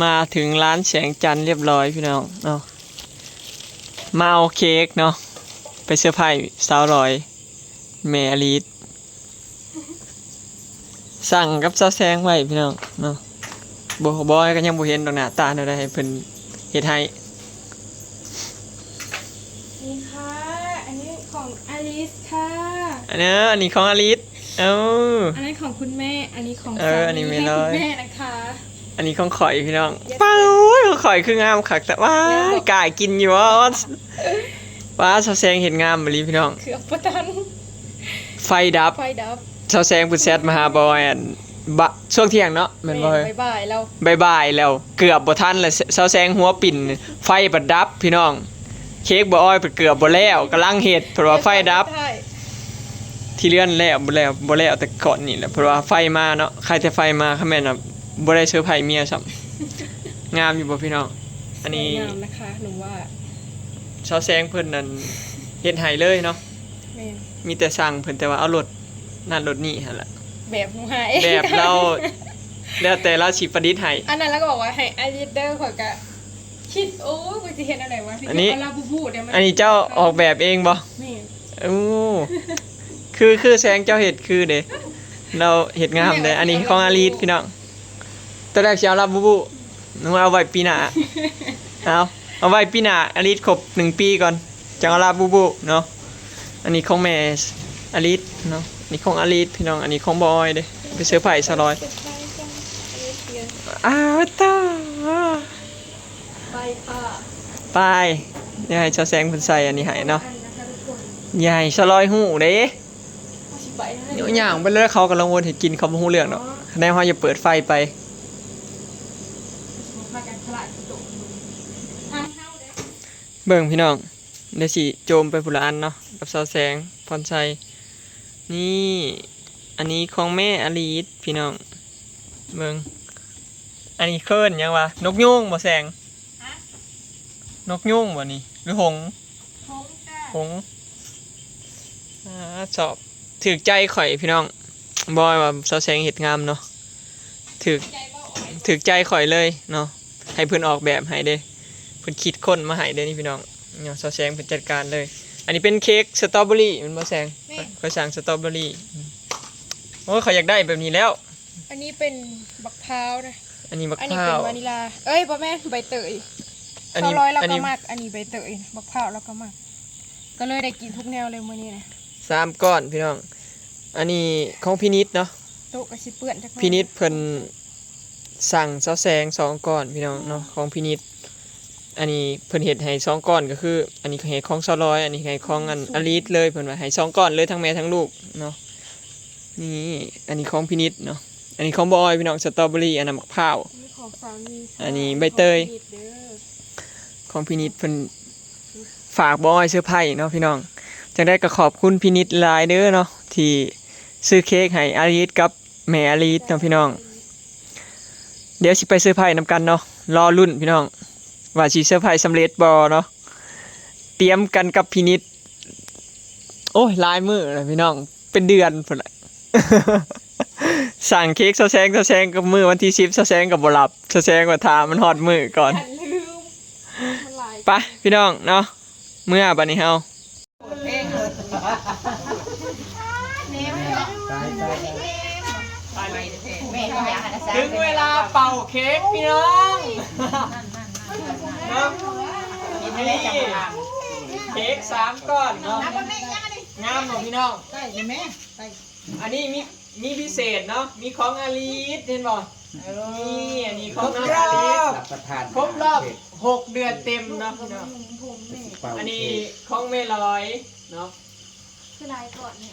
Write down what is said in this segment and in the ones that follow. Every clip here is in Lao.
ມາເຖິງຮ້ານແສງຈັນຮຽບຮ້ອຍພີ່ນ້ອງເນາະ ມາເອົາເຄ້ກເນາະ ໄປເຊີໄພສາວລອຍ ແມ່ອາລີດ ສັ່ງກັບສາວແສງໄວ້ພີ່ນ້ອງເນາະ. ບໍ່ ບໍ່ ກໍຍັງບໍ່ເຫັນດອກ ໜ້າຕາແນວໃດ ໃຫ້ເພິ່ນເຮັດໃຫ້. ນີ້ຄ່ະ ອັນນີ້ຂອງອາລິດຄ່ະ. ອັນນີ້ ອັນນີ້ຂອງອາລິດ. ເອີ ອັນນັ້ນຂອງຄຸນແມ່ ອັນນີ້ຂອງ ເອີ ສາມີ ອັນນີ້ແມ່ ໃຫ້ຄຸນແມ່ນະຄະ. ອັນນີ້ຂອງຂ້ອຍພີ່ນ້ອງ. ເຢັດ ປ້າ ໂອ້ຍ ຂອງຂ້ອຍຄືງາມຄັກແທ້ ວ້າຍ ງາມບໍ່? ກ້າກິນຢູ່ບໍ່? ວ້າ ສາວແສງເຮັດງາມອີ່ຫຼີພີ່ນ້ອງ ເກືອບບໍ່ທັນ ໄຟດັບ ໄຟດັບ. ສາວແສງເພິ່ນແຊັດມາຫາບ່າວອ້ອຍ ອັນ ບະ ຊ່ວງທ່ຽງເນາະ ແມ່ນບໍ່ເອີຍ? ແມ່ນ ບ່າຍໆແລ້ວ ບ່າຍໆແລ້ວ ເກືອບບໍ່ທັນແລ້ວ ສາວແສງຫົວປິ່ນ ໄຟບັດດັບພີ່ນ້ອງ. ເຄ້ກບ່າວອ້ອຍເພິ່ນເກືອບບໍ່ແລ້ວ ກຳລັງເຮັດ ເພິ່ນວ່າໄຟດັບ ທີ່ເຮືອນແລ້ວບໍ່ແລ້ວ ບໍ່ແລ້ວແຕ່ກ່ອນນີ້ແຫຼະ ເພິ່ນວ່າໄຟມາເນາະ. ໃຄແຕ່ໄຟມາ ຄັນແມ່ນວ່າບໍ່ໄດ້ເຊີໄພເມຍຊ້ຳ. ງາມຢູ່ບໍ່ພີ່ນ້ອງ? ອັນນີ້ ສວຍງາມນະຄະ ໜູວ່າ ສາວແສງເພິ່ນນັ້ນເຮັດໃຫ້ເລີຍເນາະ. ແມ່ນ ມີແຕ່ສັ່ງເພິ່ນ ແຕ່ວ່າເອົາລົດນັ້ນລົດນີ້ຫັ້ນລະ ແບບຮູ້ໃຫ້ ແບບລາວ ແລ້ວແຕ່ລາວຊິປະດິດໃຫ້. ອັນນັ້ນລາວກໍບອກວ່າໃຫ້ອາລິດເດີ ຂ້ອຍກະຄິດ ໂອ້ຍ ຂ້ອຍຊິເຮັດແນວໃດວະ ອັນນີ້ ເອົາລາບູບູເດີ ອັນນີ້ເຈົ້າອອກແບບເອງບໍ່? ແມ່ນ ໂອ້ ຄື ຄືແສງເຈົ້າເຮັດຄືເດ້ ລາວເຮັດງາມເດ້. ອັນນີ້ຂອງອາລິດພີ່ນ້ອງ. ຕອນແລກຊິເອົາລາບູບູ ໜູເອົາໄວ້ປີໜ້າ ເອົາ ເອົາໄວ້ປີໜ້າ ອາລິດຄົບໜຶ່ງປີກ່ອນ ຈັ່ງເອົາລາບູບູເນາະ. ອັນນີ້ຂອງແມ່ອາລິດເນາະ ນີ້ຂອງອາລິດພີ່ນ້ອງ. ອັນນີ້ຂອງບ່າວອ້ອຍເດ້ ໄປເຊີໄພສາວລອຍ. ອ້າວ ຕາ ໄປ ໄປ ຢ່າໃຫ້ສາວແສງເພິ່ນໃສ່ອັນນີ້ໃຫ້ເນາະ ຢ່າໃຫ້ສາວລອຍຮູ້ເດ້. ຍ່າງໄປເລີຍ ເຂົາກຳລັງໂອນໃຫ້ກິນ ເຂົາບໍ່ຮູ້ເລື່ອງດອກ. ແນວເຮົາຢ່າເປີດໄຟໄປ ເບິ່ງພີ່ນ້ອງ ດຽວຊິໂຈມໄປພຸ້ນລະອັນເນາະ ກັບສາວແສງ ພອນໄຊ. ນີ້ ອັນນີ້ຂອງແມ່ອາລີດພີ່ນ້ອງ ເບິ່ງ. ອັນນີ້ເອີ້ນຫຍັງວະ? ນົກຍູງບໍ່ແສງ? ຮະ? ນົກຍູງບໍ່ນີ້ ຫຼືຫົງ? ຫົງ ຫົງ. ອ່າ ຊອບ ຖືກໃຈຂ້ອຍພີ່ນ້ອງ ບອຍວ່າສາວແສງເຮັດງາມເນາະ ຖືກ ຖືກໃຈບ່າວອ້ອຍ ຖືກໃຈຂ້ອຍເລີຍເນາະ ໃຫ້ເພິ່ນອອກແບບໃຫ້ເດ້ ເພິ່ນຄິດຄົ້ນມາໃຫ້ເດ້ນີ້ພີ່ນ້ອງເນາະ ສາວແສງເພິ່ນຈັດການເລີຍ. ອັນນີ້ເປັນເຄ້ກສະຕໍເບີຣີແມ່ນບໍ່ແສງ? ແມ່ນ ຂ້ອຍສັ່ງສະຕໍເບີຣີ. ໂອ້ຍ ຂ້ອຍຢາກໄດ້ແບບນີ້ແລ້ວ. ອັນນີ້ເປັນບັກພ້າວນະ ອັນນີ້ບັກພ້າວ ອັນນີ້ເປັນວານິລາ ເອີຍ ບໍ່ແມ່ນ ໃບເຕີຍ. ສາວລອຍລາວກໍມັກ ອັນນີ້ໃບເຕີຍ ບັກພ້າວລາວກໍມັກ ກໍເລີຍໄດ້ກິນທຸກແນວເລີຍມື້ນີ້ນະ. ສາມກ້ອນພີ່ນ້ອງ ອັນນີ້ຂອງພິນິດເນາະ ໂຕະກໍຊິເປື້ອນຈັກໜ້ອຍ. ພິນິດເພິ່ນສັ່ງສາວແສງສອງກ້ອນພີ່ນ້ອງເນາະ ຂອງພິນິດ. ອັນນີ້ເພິ່ນເຮັດໃຫ້ສອງກ້ອນ ກໍຄືອັນນີ້ໃຫ້ຂອງສາວລອຍ ອັນນີ້ໃຫ້ຂອງອັນອາລີດເລີຍ ເພິ່ນວ່າໃຫ້ສອງກ້ອນເລີຍ ທັງແມ່ທັງລູກເນາະ. ນີ້ ອັນນີ້ຂອງພິນິດເນາະ ອັນນີ້ຂອງບ່າວອ້ອຍພີ່ນ້ອງ ສະຕໍເບີຣີ ອັນນັ້ນບັກພ້າວ ອັນນີ້ຂອງສາມີ ອັນນີ້ໃບເຕີຍ ຂອງພິນິດເດີ ຂອງພິນິດເພິ່ນຝາກບ່າວອ້ອຍເຊີໄພເນາະພີ່ນ້ອງ. ຈັ່ງໃດກໍຂອບຄຸນພິນິດຫຼາຍເດີເນາະ ທີ່ຊື້ເຄ້ກໃຫ້ອາລີດກັບແມ່ອາລີດເນາະພີ່ນ້ອງ. ດຽວຊິໄປເຊີໄພນຳກັນເນາະ ລໍລຸ້ນພີ່ນ້ອງ ວ່າຊິເຊີໄພສຳເລັດບໍ່ເນາະ. ຕຽມກັນກັບພິນິດ ໂອ້ຍ ຫຼາຍມື້ແລ້ວພີ່ນ້ອງ ເປັນເດືອນພຸ້ນແຫຼະ. ສັ່ງເຄ້ກສາວແສງ ສາວແສງກໍມື້ວັນທີສິບ ສາວແສງກໍບໍ່ລັບ ສາວແສງວ່າຖ້າມັນຮອດມື້ກ່ອນ. ໄປພີ່ນ້ອງເນາະ ເມືອບາດນີ້ເຮົາ. ເຖິງເວລາເປົ່າເຄ້ກພີ່ນ້ອງເນາະ. ນີ້ເຄ້ກສາມກ້ອນເນາະ ງາມບໍ່ພີ່ນ້ອງ? ອັນນີ້ມີ ມີພິເສດເນາະ ມີຂອງອາລີດ ເຫັນບໍ່? ນີ້ ອັນນີ້ຂອງນ້ອງອາລີດ ຄົບຮອບຫົກເດືອນເຕັມເນາະພີ່ນ້ອງ. ອັນນີ້ຂອງແມ່ລອຍເນາະ ຄືຫຼາຍກ້ອນແທ້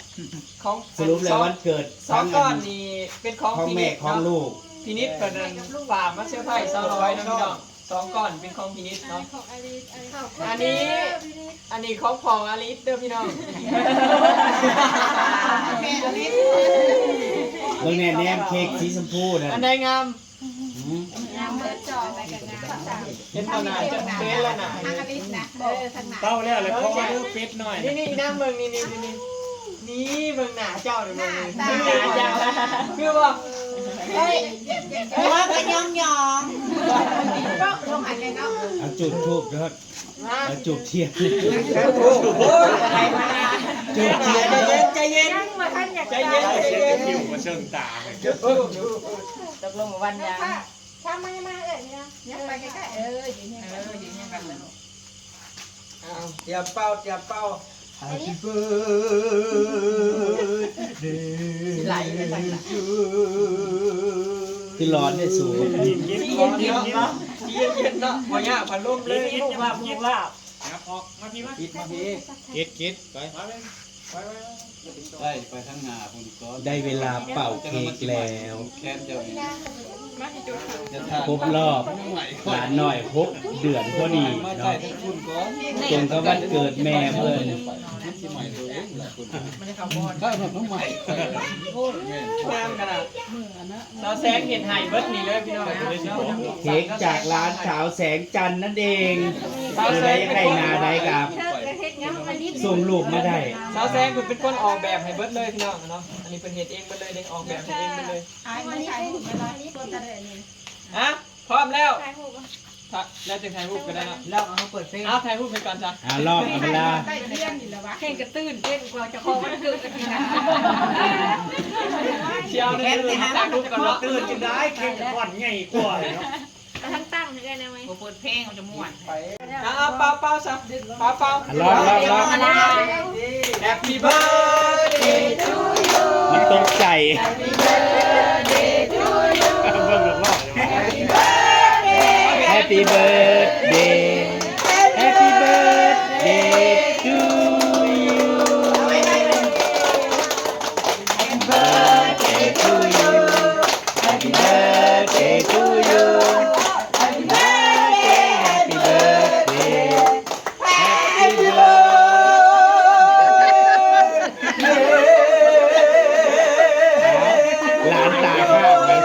ຂອງ ສະຫຼຸບແລ້ວວັນເກີດສອງກ້ອນນີ້ເປັນຂອງພິນິດເນາະ ຂອງແມ່ຂອງລູກ ພິນິດເພິ່ນນັ້ນຝາກມາເຊີໄພສາວລອຍເນາະພີ່ນ້ອງ. ສອງກ້ອນເປັນຂອງພິນິດເນາະ ອັນນີ້ ອັນນີ້ຂອງພໍ່ອາລິດເດີພີ່ນ້ອງ. ເບິ່ງແນ່ ແນມເຄ້ກສີຊົມພູນັ້ນ ອັນໃດງາມ? ເຫັນບໍ່ໜ້າຈະເປັນແລ້ວນະ ເຕົ້າແລ້ວແຫຼະ ຂໍເດີເປັດນ້ອຍ ນີ້ໆ ນາງເບິ່ງ ນີ້ໆ ນີ້ເບິ່ງໜ້າເຈົ້ານີ້ ເບິ່ງໜ້າເຈົ້າ ຄືບໍ່? ເອີຍ ຫົວກໍຍອງໆ. ເອົາຈູດທູບເດີ ເອົາຈູດທຽນ ຈູດທຽນ ໃຈເຢັນ ໃຈເຢັນ ໃຈເຢັນ ໃຈເຢັນ ຢູ່ມາເຊິ່ງຕາ ຈຸດທູບ ຕົກລົງວັນຫຍັງ? ຖ້າມາ ມາເອື້ອຍນີ້ນະ ຍັບໄປໃກ້ໆ ເອີ ຢືນຮຽງກັນ ເອີ ຢືນຮຽງກັນ ອ້າວ ຕຽມເປົ່າ ຕຽມເປົ່າ Happy birthday to you ຄືຮ້ອນແທ້ສູ ຊິເຢັນໆ ເນາະ ຊິເຢັນໆ ເນາະ ບໍ່ຍາກພັດລົມເລີຍ ລູກລາບ ລູກລາບ ຫຍັບອອກ ມາພີ້ ມາ ກິດ ມາພີ້ ກິດ ກິດ ໄປ ໄປ ໄປ ໄປ ໄດ້ ໄປທາງໜ້າພຸ້ນກ່ອນ ໄດ້ເວລາເປົ່າເຄ້ກແລ້ວ ແຄນເຈົ້ານີ້ ຄົບຮອບຫຼານນ້ອຍຫົກເດືອນພໍດີເນາະ ຕົງກັບວັນເກີດແມ່ເພິ່ນ ງາມຂະໜາດ ສາວແສງເຮັດໃຫ້ເບິດນີ້ເລີຍພີ່ນ້ອງ ເຄ້ກຈາກຮ້ານສາວແສງຈັນນັ້ນເອງ ຜູ້ໃດຢາກໄດ້ໜ້າໃດກໍສົ່ງຮູບມາໄດ້ ສາວແສງເພິ່ນເປັນຄົນອອກແບບໃຫ້ເບິດເລີຍພີ່ນ້ອງເນາະ ອັນນີ້ເພິ່ນເຮັດເອງເບິດເລີຍເດ້ ອອກແບບໃຫ້ເອງເບິດເລີຍ ອ່ະ ພ້ອມແລ້ວ ຖ້າ ແລ້ວຈຶ່ງຖ່າຍຮູບກໍໄດ້ເນາະ ລອກເອົາ ເຮົາເປີດເພງ ເອົາ ຖ່າຍຮູບໃຫ້ກ່ອນຊະ ອ່າ ລອກເອົາເວລາ ໃກ້ທຽນນີ້ແຫຼະວະ ເຄັ່ງກໍຕື່ນເຕັ້ນກວ່າເຈົ້າຂອງວັນເກີດ ຊິເອົາ ແມ່ນ ຖ່າຍຮູບກ່ອນເນາະ ຕື່ນຈັ່ງໃດ ເຄັ່ງກໍກ້ອນໃຫຍ່ກວ່າເນາະ ແຕ່ທັງຕັ້ງໃຫ້ເອື້ອຍແດ່ເວີຍ ບໍ່ເປີດເພງມັນຈະມ່ວນ ເອົາ ເປົ່າ ເປົ່າຊະ ເປົ່າ ເປົ່າ ລອກ ລອກ ລອກ Happy birthday to you ມັນຕົກໃຈ Happy birthday to you Happy birthday Happy birthday to you Happy birthday to you Happy birthday to you Happy birthday Happy birthday Happy birthday ຫຼານຕາຂ້າງເລີຍ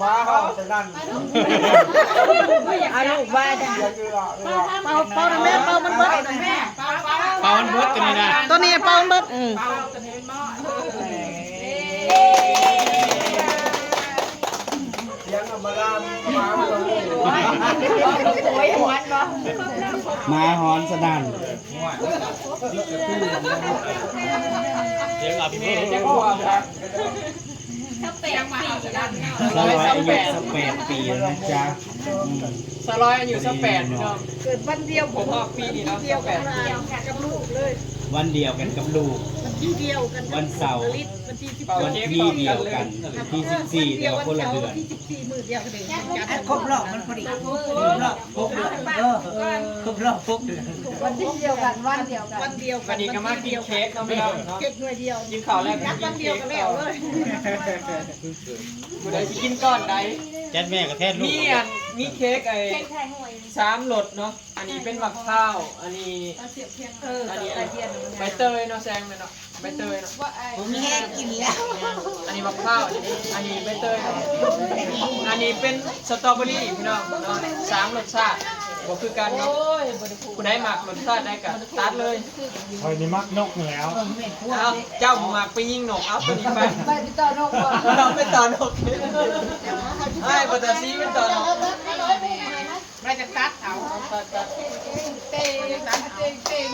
ມາເຮົາສະນັ້ນ ອາລູກວ່າ ເປົ່າ ເປົ່ານຳແມ່ ເປົ່າມັນເບິດ ເປົ່າມັນເບິດ ໂຕນີ້ນະ ໂຕນີ້ເປົ່າມັນເບິດ ເອີ ສຽງອຳມາລາມາ ມາຮອນສະນັ້ນ ສຽງອາພິເພກ ຊາວລອຍອາຍຸຊາວແປດປີແລ້ວນະຈ໊ະ ອືມ ຊາວລອຍອາຍຸຊາວແປດ ພີ່ນ້ອງ ເກີດວັນດຽວ ຄົບຮອບປີນີ້ເນາະ ຊາວແປດ ກັບລູກເລີຍ ວັນດຽວກັນກັບລູກ ວັນທີດຽວກັນ ວັນເສົາ ວັນທີດຽວກັນ ວັນທີສິບສີ່ ແຕ່ວ່າຄົນລະເດືອນ ວັນທີສິບສີ່ມື້ດຽວກັນເອງ ອັນຄົບຮອບມັນພໍດີ ຄົບຮອບ ຄົບຮອບ ເອີ ຄົບຮອບຫົກເດືອນ ວັນທີດຽວກັນ ວັນດຽວກັນ ວັນດຽວກັນ ວັນນີ້ກໍມາກິນເຄ້ກເນາະ ເຄ້ກໜ່ວຍດຽວ ກິນເຂົ້າແລ້ວກິນເຄ້ກ ວັນດຽວກັນແລ້ວເລີຍ ຜູ້ໃດຊິກິນກ່ອນໃດ ຈັດແມ່ກໍແທນລູກ ມີອັນ ມີເຄ້ກໄອ້ ສາມລົດເນາະ ອັນນີ້ເປັນໝາກພ້າວ ອັນນີ້ ເອີ ອັນນີ້ ໃບເຕີຍເນາະ ແຊງແມ່ນເນາະ ໃບເຕີຍເນາະ ບໍ່ມີແຮງກິນແລ້ວ ອັນນີ້ໝາກພ້າວ ອັນນີ້ໃບເຕີຍເນາະ ອັນນີ້ເປັນສະຕໍເບີຣີພີ່ນ້ອງເນາະ ສາມລົດຊາດບໍ່ຄືກັນເນາະ ຜູ້ໃດມັກລົດຊາດໃດກໍຕັດເລີຍ ຂ້ອຍນີ້ມັກນົກນີ້ແຫຼ້ວ ເອົ້າ ເຈົ້າບໍ່ມັກໄປຍິງນົກ ເອົາໂຕນີ້ໄປ ໄປຕິດຕໍ່ນົກບໍ່ ເອົາໄປຕໍ່ນົກ ອ້າຍບໍ່ຕາຊີໄປຕໍ່ນົກ ວ່າຈະຕັດເອົາ ຕັດ ຕັດ ເຕັງ ເຕັງ ເຕັງ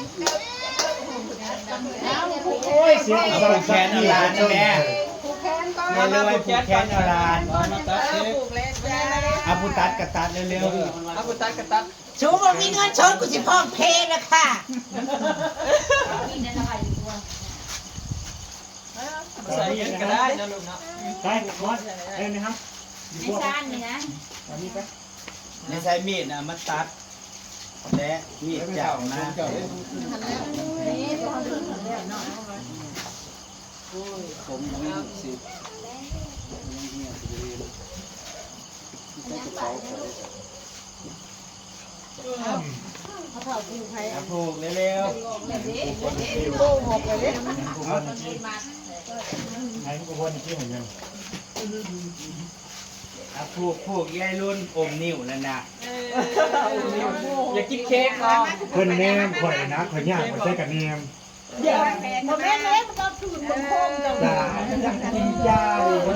ໂອ້ຍ ສຽງ ເອົາ ຜູ້ແຂນເອົາຫຼານແມ່ ຜູ້ແຂນກໍ ເອົາມາ ຜູ້ແຂນເອົາຫຼານ ເອົາ ຜູ້ແຂນເອົາຫຼານ ເອົາ ຜູ້ຕັດກໍຕັດເລັວໆ ເອົາ ຜູ້ຕັດກໍຕັດ ສູບໍ່ມີເງິນສົດ ກູຊິພ້ອມເພລະຄ່ະ ໃສ່ເງິນກໍໄດ້ເນາະລູກເນາະ ໄປ ມອດ ເອົານີ້ຮັບ ໃນຊານນີ້ນະ ເອົານີ້ໄປ ໃນໃຊ້ມີດນະ ມາຕັດ ແລະມີດຈາກມາ ໂອ້ຍ ຜົມຍັງມີລູກສິດ ຍັງເຫ່ຍຢູ່ ໃສ່ກະເປົາໄປ ອາ ຜູກເລັວໆ ຜູກອອກໄປເດ້ ໃຫ້ມັນກໍວົນກິນໃຫ້ມັນ ອາ ຜູກ ຜູກ ຍາຍລຸນອົມນິ້ວນັ້ນນະ ເອີ ຢາກກິນເຄ້ກບໍ່ ເພິ່ນແນມຂ້ອຍນະ ຂ້ອຍຍາກ ຂ້ອຍໃສ່ກະແນມ ບໍ່ແມ່ນເດ້ ມັນກໍຄືນມັນໂຄ້ງເຈົ້າ ກິນໃຫຍ່ ເ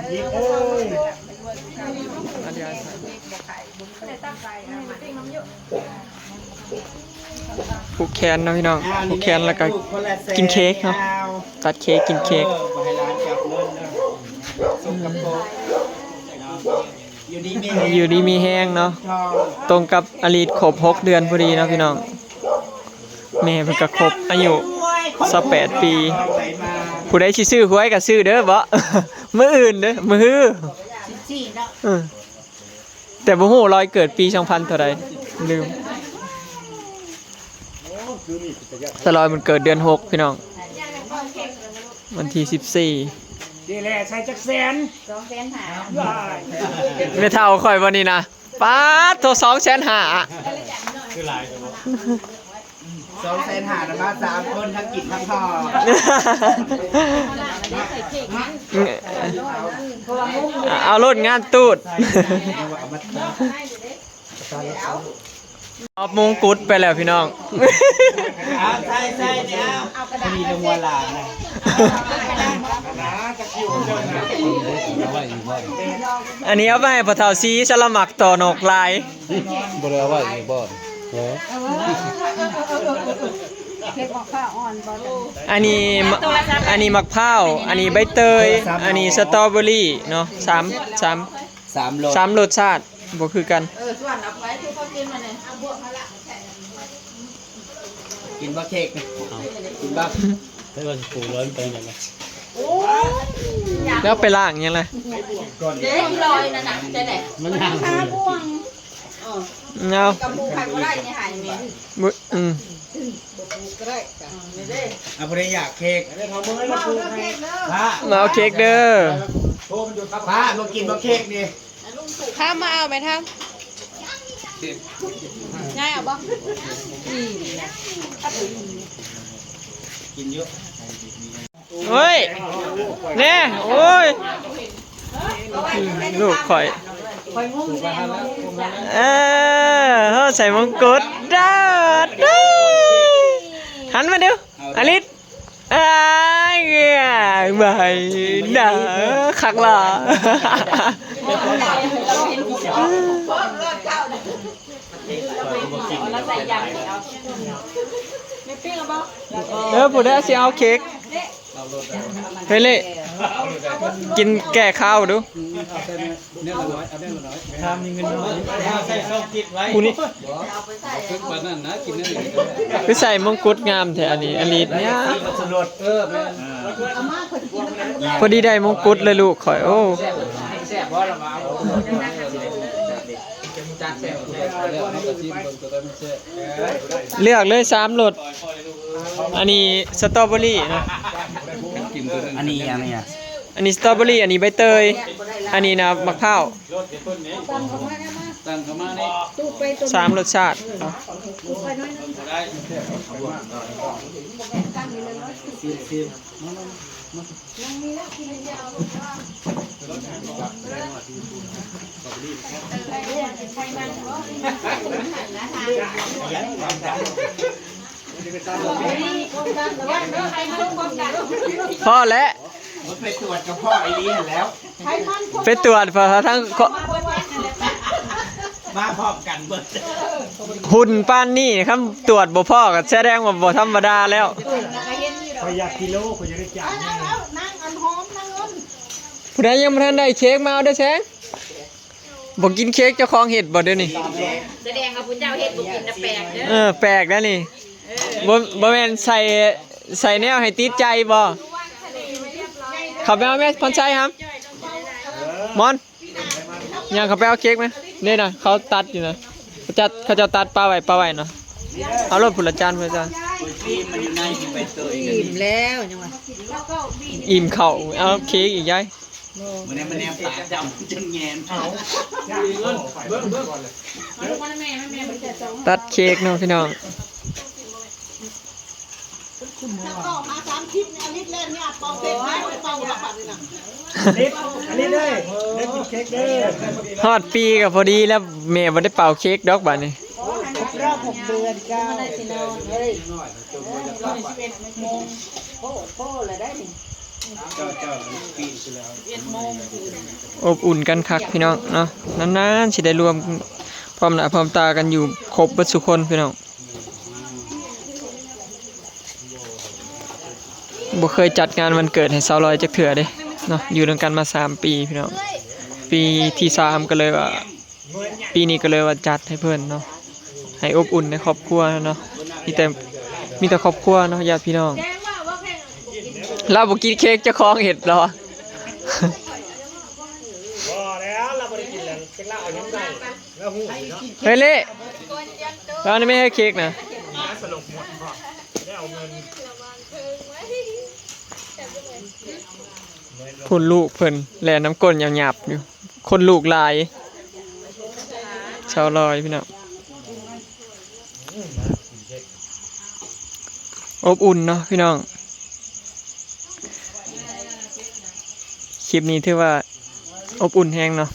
ອີຍ ຜູກແຂນເນາະພີ່ນ້ອງ ຜູກແຂນແລ້ວກໍກິນເຄ້ກເນາະ ຕັດເຄ້ກ ກິນເຄ້ກ ຢູ່ດີມີແຮງເນາະ ຕົງກັບອາລີດຄົບຫົກເດືອນພໍດີເນາະພີ່ນ້ອງ ແມ່ເພິ່ນກໍຄົບອາຍຸຊາວແປດປີ ຜູ້ໃດຊິຊື້ຫວຍກໍຊື້ເດີເບາະ ມື້ອື່ນເດີ ມື້ຮື ເອີ ແຕ່ບໍ່ຮູ້ລອຍເກີດປີສອງພັນເທົ່າໃດ ລືມ ສະລອຍມັນເກີດເດືອນຫົກພີ່ນ້ອງ ວັນທີສິບສີ່ ນີ້ແຫຼະ ໃສ່ຈັກແສນ ສອງແສນຫ້າ ແມ່ເຖົ້າຂ້ອຍບໍ່ນີ້ນະ ປາດໂທ ສອງແສນຫ້າ ຄືຫຼາຍ ສອງແສນຫ້ານະ ມາສາມຄົນ ທັງກິນທັງທອກ ເອົາໂລດງານຕູດ ມອບມົງກຸດໄປແລ້ວພີ່ນ້ອງ ເອົາໃສ່ໃສ່ເອົາ ມີແຕ່ຫົວຫຼານນະ ອັນນີ້ເອົາໄປໃຫ້ພໍ່ເຖົ້າສີ ສະລະໝັກຕໍ່ນົກຫຼາຍ ບໍ່ໄດ້ເອົາໄວ້ອີກບໍ່ ເອີ ເຮັດໝາກພ້າວອ່ອນບໍ່ ອັນນີ້ ອັນນີ້ໝາກພ້າວ ອັນນີ້ໃບເຕີຍ ອັນນີ້ສະຕໍເບີຣີເນາະ ສາມ ສາມ ສາມລົດ ສາມລົດຊາດ ບໍ່ຄືກັນ ເອີ ສ່ວນເອົາໄປຄືເຂົາກິນມານີ້ ເອົາບວກມາລະ ກິນບໍ່ເຄ້ກ ກິນບໍ່ ໃຫ້ວ່າປູຮ້ອນໄປນັ້ນນະ ແລ້ວໄປລ້າງຫຍັງລະ ເດ້ ລອຍນັ້ນນະ ໃຈໃດ ມັນຫາງ ເອົາ ກະປູໃຜບໍ່ໄດ້ນີ້ໃຫ້ແມ່ ບໍ່ ອືມ ບໍ່ປູກໍໄດ້ ເອີ ນີ້ເດ້ ອ່ະ ຜູ້ໃດຢາກເຄ້ກ ມາເອົາເຄ້ກເດີ ມາເອົາເຄ້ກເດີ ໂທມັນຢູ່ ປ້າບໍ່ກິນບໍ່ເຄ້ກນີ້ ຂ້າມມາເອົາແມ່ທັງ ຍາຍເອົາບໍ່ ກິນຢູ່ ໂອ້ຍ ແນ່ ໂອ້ຍ ລູກຂ້ອຍ ເອີ ເຮົາໃສ່ມົງກຸດ ດາດ ຫັນມາດູ ອາລິດ ອ້າຍ ເອີ ບາຍ ດາ ຄັກຫຼໍ່ ເອີ ຜູ້ໃດຊິເອົາເຄ້ກ ເຮີ້ຍເລ ກິນແກ້ຄາວດູ ຜູ້ນີ້ ຄືໃສ່ມົງກຸດງາມແທ້ ອັນນີ້ ອາລິດ ເອີ ແມ່ນ ພໍດີໄດ້ມົງກຸດເລີຍລູກຂ້ອຍ ໂອ້ ເລືອກເລີຍສາມລົດ ອັນນີ້ສະຕໍເບີຣີເນາະ ອັນນີ້ຫຍັງນີ້ ອັນນີ້ສະຕໍເບີຣີ ອັນນີ້ໃບເຕີຍ ອັນນີ້ນະໝາກພ້າວ ສາມລົດຊາດ ພໍແລ້ວ ໄປຕວດກັບພໍ່ອີ່ຫຼີຫັ້ນແລ້ວ ໄປຕວດ ເພາະທັງ ມາພ້ອມກັນເບິດ ຫຸ່ນປານນີ້ ຄັນຕວດບໍ່ພໍກໍສະແດງວ່າບໍ່ທຳມະດາແລ້ວ ຂ້ອຍຢາກກິໂລ ຂ້ອຍຢາກໄດ້ຈານ ນາງອັນຫອມ ນາງເງິນ ຜູ້ໃດຍັງບໍ່ທັນໄດ້ເຄ້ກ ມາເອົາເດີແຊງ ບໍ່ກິນເຄ້ກເຈົ້າຂອງເຮັດບໍ່ດຽວນີ້ ສະແດງວ່າຜູ້ເຈົ້າເຮັດບໍ່ກິນນະ ແປກເດີ ເອີ ແປກນະນີ້ ເອີ ບໍ່ ບໍ່ແມ່ນໃສ່ ໃສ່ແນວໃຫ້ຕິດໃຈບໍ່ ເຂົ້າໄປເອົາແມ່ ພອນໄຊ ຫຳ ມອນ ຍ່າງເຂົ້າໄປເອົາເຄ້ກມາ ນີ້ນະ ເຂົາຕັດຢູ່ນະ ເຂົາຈັດ ເຂົາເຈົ້າຕັດປະໄວ້ ປະໄວ້ນະ ເອົາໂລດ ຜູ້ລະຈານ ຜູ້ລະຈານ ອີ່ມແລ້ວຍັງວ່າ ອີ່ມເຂົ້າ ເອົາເຄ້ກອີກຍາຍ ມື້ນີ້ມາແນມຕາດຳຈົນແງນ ເອົາ ຕັດເຄ້ກເນາະພີ່ນ້ອງ ຮອດປີກໍພໍດີແລ້ວ ແມ່ບໍ່ໄດ້ເປົ່າເຄ້ກດອກບາດນີ້. ເດືອນເກົ້າ ບໍ່ໄດ້ຊິນອນເລີຍ ເອີຍ ໂມງ ໂອ້ ໂອ້ລະໄດ໋ນີ້ ເຈົ້າ ເຈົ້າປີນຄືແລ້ວ ສິບເອັດໂມງຄື ອົບອຸ່ນກັນຄັກພີ່ນ້ອງເນາະ ນານໆ ຊິໄດ້ລວມພ້ອມໜ້າພ້ອມຕາກັນຢູ່ຄົບເບິດສູ່ຄົນພີ່ນ້ອງ. ບໍ່ເຄີຍຈັດງານວັນເກີດໃຫ້ສາວລອຍຈັກເທື່ອເດ້ເນາະ ຢູ່ນຳກັນມາສາມປີພີ່ນ້ອງ ປີທີສາມກໍເລີຍວ່າ ປີນີ້ກໍເລີຍວ່າຈັດໃຫ້ເພິ່ນເນາະ ໃຫ້ອົບອຸ່ນໃນຄອບຄົວເນາະ ມີແຕ່ ມີແຕ່ຄອບຄົວເນາະ ຍາດພີ່ນ້ອງ. ລາວບໍ່ກິນເຄ້ກເຈົ້າຂອງເຮັດເນາະ ບໍ່ແລ້ວ ລາວບໍ່ໄດ້ກິນແລ້ວ ຈັກລາວເອົາຫຍັງໃສ່ ລາວຮູ້ຢູ່ເນາະ ເຮີ້ຍເລະ ລາວນີ້ແມ່ນເຄ້ກນະ ພຸ້ນລູກເພິ່ນແລ່ນນຳກົ້ນຫຍັບໆຢູ່ ຄົນລູກຫຼາຍ ຊາວລອຍພີ່ນ້ອງ ອົບອຸ່ນເນາະພີ່ນ້ອງ ຄລິບນີ້ຖືວ່າອົບອຸ່ນແຮງເນາະ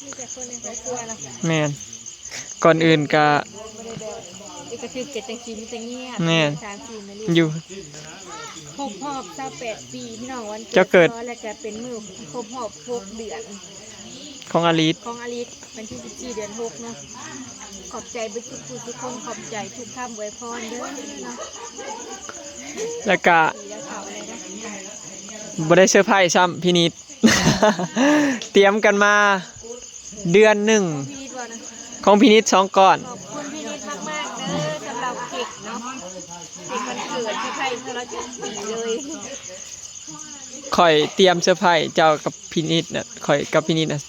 ມີແຕ່ຄົນໃນຄອບຄົວເນາະ ແມ່ນ ກ່ອນອື່ນກະ ບໍ່ໄດ້ແບບ ເອກະທຶກກະຈັ່ງຊີ້ມີແຕ່ງຽບ ແມ່ນ ສາມສີ່ມື້ນີ້ ຢູ່ ຄົບຮອບຊາວແປດປີພີ່ນ້ອງ ວັນເກີດ ເຈົ້າເກີດ ແລ້ວກະເປັນມື້ຄົບຮອບຫົກເດືອນ ຂອງອາລິດ ຂອງອາລິດ ວັນທີສິບສີ່ ເດືອນຫົກເນາະ ຂອບໃຈເບິດທຸກຜູ້ທຸກຄົນ ຂອບໃຈທຸກຄຳອວຍພອນເດີເນາະ ແລ້ວກະ ແລ້ວເຂົາເລີຍນະ ບໍ່ໄດ້ເຊີໄພຊ້ຳ ພິນິດ ຕຽມກັນມາເດືອນໜຶ່ງ ຂອງພິນິດບໍ່ນະ ຂອງພິນິດສອງກ້ອນ ຂອບຄຸນພິນິດມາກໆເດີ ສຳລັບເຄັກເນາະ ເຄັກວັນເກີດທີ່ໃຜເມື່ອລາວຈັກປີເລີຍ ຂ້ອຍຕຽມເຊີໄພເຈົ້າກັບພິນິດນະ ຂ້ອຍກັບພິນິດນະ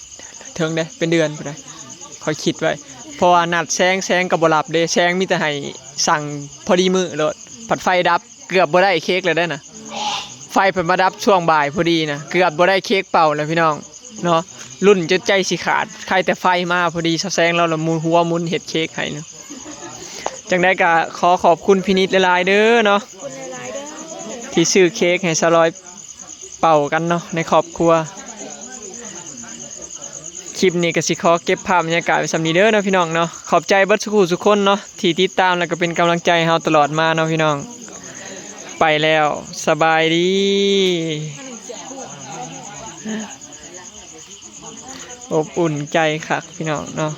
ເຖິງເດ້ ເປັນເດືອນພຸ້ນນະ ຂ້ອຍຄິດໄວ້ ເພາະວ່ານັດແຊງ ແຊງກໍບໍ່ຮັບເດ້ ແຊງມີແຕ່ໃຫ້ສັ່ງພໍດີມື້ໂລດ ພັດໄຟດັບ ເກືອບບໍ່ໄດ້ເຄັກແລ້ວເດ້ນະ ໄຟເພິ່ນມາດັບຊ່ວງບ່າຍພໍດີນະ ເກືອບບໍ່ໄດ້ເຄັກເປົ່າແລ້ວພີ່ນ້ອງເນາະ ລຸ້ນຈົນໃຈຊິຂາດ ໄຄແຕ່ໄຟມາພໍດີ ສາວແຊງລາວລະໝູນຫົວໝູນເຮັດເຄັກໃຫ້ນະ ຈັ່ງໃດກໍຂໍຂອບຄຸນພິນິດຫຼາຍໆເດີເນາະ ຂອບຄຸນຫຼາຍໆເດີ ທີ່ຊື້ເຄັກໃຫ້ສາວລອຍ ເປົ່າກັນເນາະໃນຄອບຄົວ. ຄລິບນີ້ກໍຊິຂໍເກັບພາບບັນຍາກາດໄວ້ສ່ຳນີ້ເດີເນາະພີ່ນ້ອງເນາະ. ຂອບໃຈເບິດສູ່ຜູ້ສູ່ຄົນເນາະ ທີ່ຕິດຕາມ ແລະ ກໍເປັນກຳລັງໃຈໃຫ້ເຮົາຕະຫຼອດມາເນາະພີ່ນ້ອງ. ໄປແລ້ວ ສະບາຍດີ. ອົບອຸ່ນໃຈຄັກພີ່ນ້ອງເນາະ.